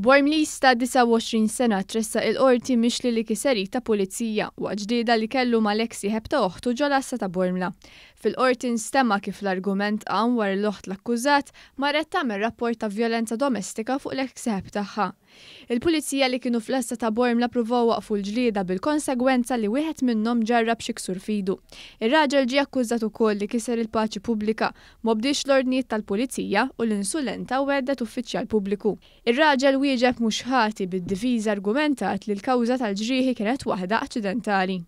Bormliż ta' 29 sena tressaq il-Qorti mixli li kiser id ta' pulizija waqt ġlieda li kellu mal-eks sieħeb ta' oħtu ġol-għassa ta' Bormla. Fil-Qorti nstema' kif l-argument qam wara li l-oħt l-akkużat marret tagħmel rapport ta' vjolenza domestika fuq l-eks sieħeb tagħha. Il-pulizija li kienu fl-għassa ta' Bormla pruvaw iwaqqfu l-ġlieda bil-konsegwenza li wieħed minnhom ġarrab xi ksur f'idu. Ir-raġel ġie akkużat ukoll li kiser il-paċi pubblika, m'obdiex l-ordnijiet tal-pulizija u li nsulenta u hedded uffiċjal pubbliku. Ir-raġel wieġeb mhux ħati bid-difiża argumentat li l-kawża tal-ġrieħi kienet waħda aċċidentali.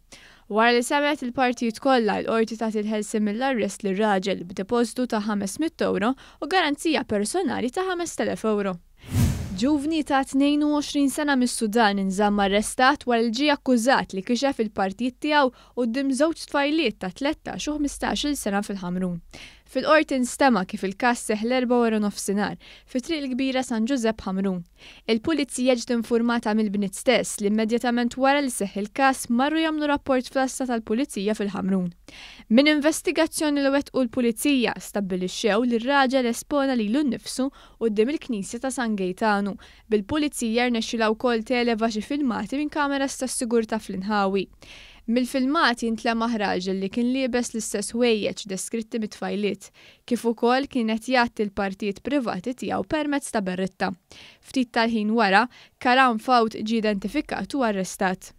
Wara li semgħet il-partijiet kollha, il-Qorti tat il-ħelsien mill-arrest lir-raġel b'depożitu ta' 500 ewro u garanzija personali ta' 5,000 ewro. Ġuvni ta' 22 sena mis-Sudan inżamm arrestat wara li ġie akkużat li kixef il-partijiet tiegħu quddiem żewġ tfajliet ta' 13 u 15-il sena fil-Ħamrun. Fil-Qorti nstema' kif il-każ seħħ l-Erbgħa waranofsinhar, fi Triq il-Kbira San Ġużepp Ħamrun. Il-Pulizija ġiet infurmata mill-bniet stess li immedjatament wara li seħħ il-każ marru jagħmlu rapport fl-għassa tal-Pulizija fil-Ħamrun. Minn investigazzjoni li wettqu l-Pulizija, stabbilixxew li r-raġel espona lilu nnifsu quddiem il-Knisja ta' San Gejtanu, bil-Pulizija rnexxilha wkoll televa xi filmati minn kameras tas-sigurtà fl-inħawi. Mill-filmati ntlemaħ raġel li kien liebes l-istess ħwejjeġ deskritti mit-tfajliet, kif ukoll kien qed jgħatti l-partijiet privati tiegħu permezz ta' berritta. Ftit tal-ħin wara, Karam Faut ġie identifikat u arrestat.